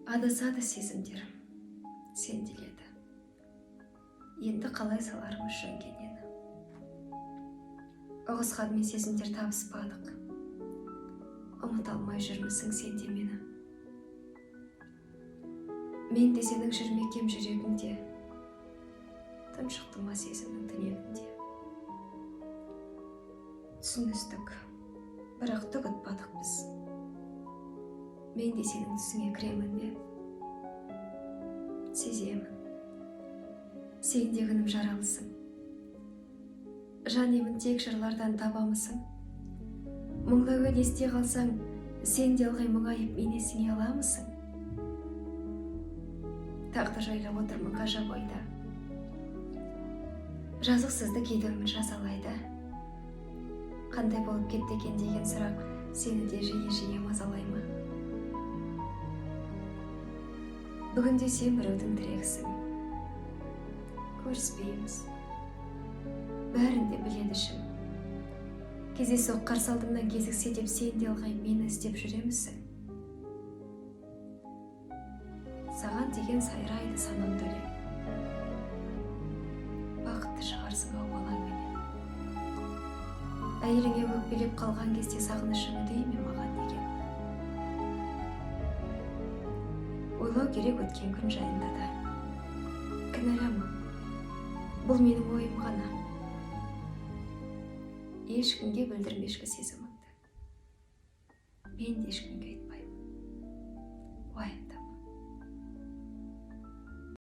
Адасады сезімдер, сенделеді. Енді қалай салармыз жөнге нені? Ұғысқанмен сезімдер табыспадық. Ұмыта алмай жүрмісің сен де мені. Мен де сенің жүрмекем жүрегіңде. Тұншықты ма сезімнің түнегінде. Түсіністік, бірақ түк ұтпадық біз. Мен де сенің түсіңе кіремін бе? Сеземін. Сен де күнім жаралысың. Жан емін тек жырлардан табамысың? Мұңлы әуен есте қалсаң, сен де ылғи мұңайып мені есіңе аламысың? Тағдыр жайлы отырмын ғажап ойда. Жазықсызды кейде өмір жазалайды. Қандай болып кетті екен деген сұрақ сені де жиі-жиі мазалай ма? Бүгінде сен біреудің тірегісің. Көріспейміз. Бәрін де біледі ішім. Кездейсоқ қарсы алдымнан кезіксе деп сен де ылғи мені іздеп жүремісің? Саған деген сайрайды санам төлеп. Бақытты шығарсың ау балаңменен. Әйеліңе өкпелеп қалған кезде сағынышың үдей ме маған деген? Ойлау керек өткен күн жайында да. Кінәлама. Бұл менің ойым ғана. Ешкімге білдірме ішкі сезіміңді. Мен де ешкімге айтпаймын. Уайымдама.